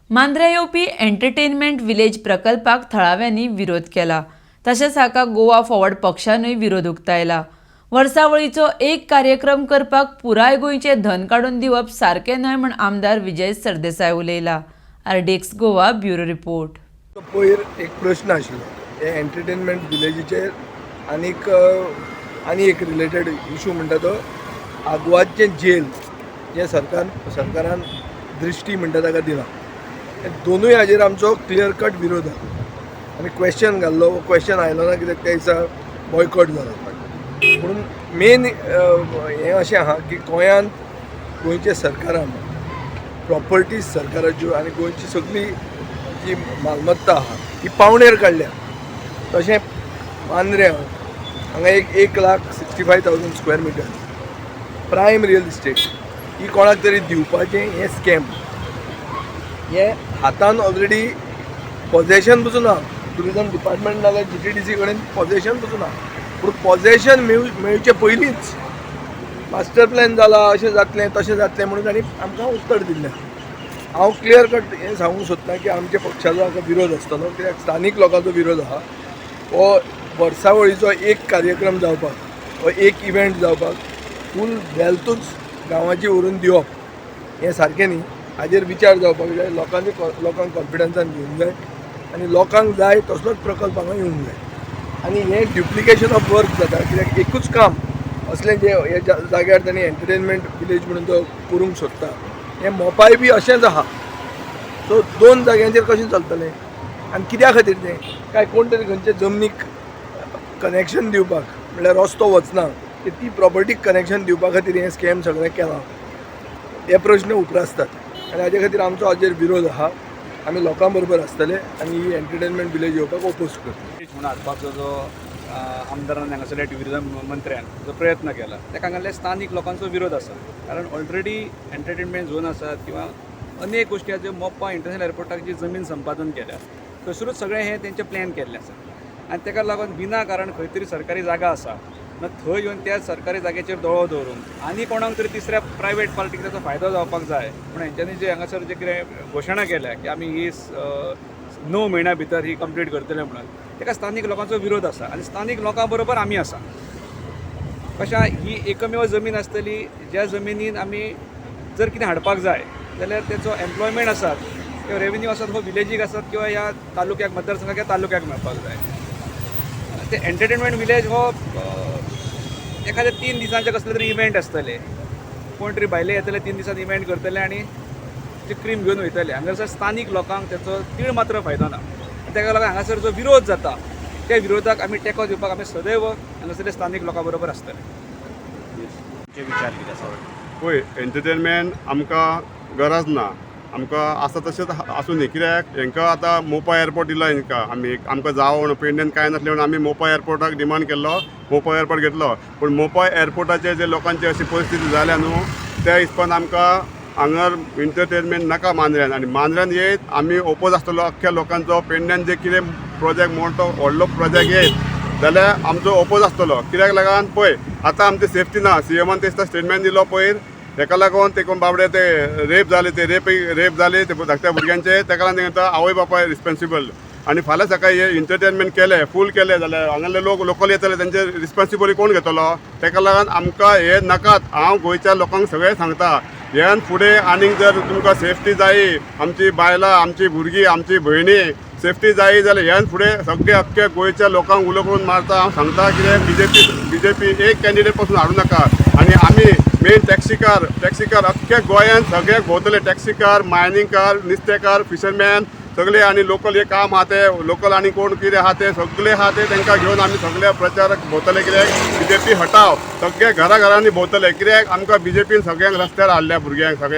मांद्र्यां येवपी entertainment village प्रकल्पाक थळाव्यांनी विरोध केला. तशेंच हाका गोवा फॉरवर्ड पक्षानूय विरोध उक्तायला. वर्सावळीचो एक कार्यक्रम करपाक पुराय गोंयचें धन काडून दिवप सारकें न्हय म्हूण आमदार विजय सरदेसाय उलयला. RDX Goa, bureau report. पयर एक प्रश्न आशिल्लो हे एंटरटेनमेंट विलेजीचेर आनीक आनी एक रिलेटेड इशू म्हणटा तो आगवादचें जेल जें सरकारान दृश्टी म्हणटा ताका दिलां. हे दोनूय हाजेर आमचो क्लियर कट विरोध आहा. आमी क्वेश्चन घाल्लो, हो क्वेश्चन आयलो ना कित्याक त्या दिसा बॉयकॉट जालो. पूण मेन हें अशें आहा की गोंयांत गोंयच्या सरकारान प्रॉपर्टीज सरकाराच्यो आनी गोंयची सगळी जी मालमत्ता आहा ती पावणेर काडल्या. तशें मांद्र्यां हांगा एक 1,65,000 square meter prime real estate ही कोणाक तरी दिवपाचें हें स्कॅम. हें हातान ऑलरेडी पॉझेशन पसून ना, ट्युरिजम डिपार्टमेंट नाजाल्यार जीटीडीसी कडेन पॉझेशन पसून ना. पूण पॉझेशन मेळचे पयलींच मास्टर प्लॅन जाला, अशें जातलें, तशें जातलें म्हणून तांणी आमकां उत्तर दिल्लें. हांव क्लियर कट हें सांगूंक सोदता की आमच्या पक्षाचो हाका विरोध आसतलो, कित्याक स्थानीक लोकांचो विरोध आहा. हो वर्सावळीचो एक कार्यक्रम जावपाक, हो एक इव्हेंट जावपाक फूल वेल्थूच गांवाची व्हरून दिवप हें सारकें न्ही. हाजेर विचार जावपाक जाय. लोकांनी लोकांक कॉन्फिडन्सान घेवंक जाय आनी लोकांक जाय तसलोच प्रकल्प हांगा येवंक जाय. आनी हें ड्युप्लिकेशन ऑफ वर्क जाता, कित्याक एकूच काम असलें जें हे जाग्यार तांणी एंटरटेनमेंट विलेज म्हणून तो करूंक सोदता, हें मोपाय बी अशेंच आहा. सो दोन जाग्यांचेर कशें चलतलें आनी कित्या खातीर तें? काय कोण तरी खंयचे जमनीक कनेक्शन दिवपाक, म्हणल्यार रस्तो वचना की ती प्रॉपर्टीक कनेक्शन दिवपा खातीर हें स्कॅम सगळें केलां, हे प्रश्न उप्रासतात. आनी हाजे खातीर आमचो हाजेर विरोध आहा. आमी लोकां बरोबर आसतले आनी ही एंटरटेनमेंट विलेज येवपाक ओपोज करतले. म्हणून हाडपाचो जो आमदारान हांगासरल्या ट्युरिजम मंत्र्यान जो प्रयत्न केला, ताका हांगासरल्या स्थानीक लोकांचो विरोध आसा. कारण ऑलरेडी एंटरटेनमेंट झोन आसात किंवा अनेक गोश्टी आसा ज्यो मोपा इंटरनॅशनल एअरपोर्टाक जी जमीन संपादन केल्या, थंयसरूच सगळें हें तेंचें प्लॅन केल्लें आसा. आनी ताका लागून विना कारण खंय तरी सरकारी जागा आसा, मागीर थंय येवन त्या सरकारी जाग्याचेर दोळो दवरून आनी कोणाक तरी तिसऱ्या प्रायवेट पार्टीक ताचो फायदो जावपाक जाय म्हण हेंच्यांनी जे हांगासर जे कितें घोशणा केल्या की आमी ही 9 म्हयन्या भितर ही कंप्लीट करतले म्हणून, ताका स्थानीक लोकांचो विरोध आसा आनी स्थानीक लोकां बरोबर आमी आसा. कशें, ही एकमेव जमीन आसतली ज्या जमिनीन आमी जर कितें हाडपाक जाय जाल्यार तेचो एम्प्लॉयमेंट आसात किंवा रेवेन्यू आसात, हो विलेजीक आसात किंवा ह्या तालुक्याक, मतदारसंघाक, ह्या तालुक्याक मेळपाक जाय. ते एंटरटेनमेंट विलेज हो एखाद्या 3 दिसांचे कसले तरी इव्हेंट आसतले, कोण तरी भायले येतले, 3 दिसान इव्हेंट करतले आनी ते क्रीम घेवन वयतले. हांगासर स्थानीक लोकांक तेचो तीळ मात्र फायदो ना. आनी ताका लागून हांगासर जो विरोध जाता, त्या विरोधाक आमी टेको दिवपाक आमी सदैव हांगासरल्या स्थानीक लोकां बरोबर आसतले. तुमचे विचार कितें आसा? पळय, एंटरटेनमेंट आमकां गरज ना. आमकां आसा तशेंच आसूं दी. कित्याक हांकां आतां मोपा एअरपोर्ट दिलो हांकां आमी. आमकां जावं पेडण्यान कांय नासलें म्हणून आमी मोपा एअरपोर्टाक डिमांड केल्लो, मोपा एअरपोर्ट घेतलो. पूण मोपा एअरपोर्टाचेर जे लोकांची अशी परिस्थिती जाल्या न्हू, त्या हिसपान आमकां हांगर एंटरटेनमेंट नाका मांद्र्यान. आनी मांद्र्यान येयत आमी ओपोज आसतलो अख्ख्या लोकांचो. पेडण्यान जे कितें प्रोजेक्ट मोठो व्हडलो प्रोजेक्ट येयत जाल्यार आमचो ओपोज आसतलो. कित्याक लागून पळय, आतां आमची सेफ्टी ना. सीएमान ते स्टेटमेंट दिलो पयर, तेका लागून ते कोण बाबडे ते रेप जाले, ते रेप रेप जाले ते धाकट्या भुरग्यांचे, तेका लागून तांकां आवय बापाय रिस्पॉन्सिबल. आनी फाल्यां सकाळी हे एंटरटेनमेंट केलें, फूल केलें जाल्यार हांगासरले लोक लोकल येतले, तेंचे रिस्पॉन्सिबली कोण घेतलो? तेका लागून आमकां हे नाकात. हांव गोंयच्या लोकांक सगळें सांगता, ह्यान फुडें आनीक जर तुमकां सेफ्टी जायी, आमची बायलां, आमची भुरगीं, आमची भयणी सेफ्टी जायी जाल्यार ह्यान फुडें सगळे अख्ख्या गोंयच्या लोकांक उलो करून मारता. हांव सांगता कितें, बीजेपी एक कॅन्डिडेट पासून हाडूं नाका. आनी आमी मेन टॅक्सीकार, टॅक्सीकार अख्ख्या गोंयान सगळ्याक भोंवतले, टॅक्सीकार, मायनिंगकार, नुस्तेकार, फिशरमॅन सगळे आनी लोकल हे काम आहा ते लोकल आनी कोण कितें आहा ते सगळे आहा ते तांकां घेवन आमी सगळे प्रचारक भोंवतले. कित्याक बीजेपी हटाव, सगळे घरा घरांनी भोंवतले. कित्याक आमकां बीजेपीन सगळ्यांक रस्त्यार हाडल्या, भुरग्यांक सगळ्यांक.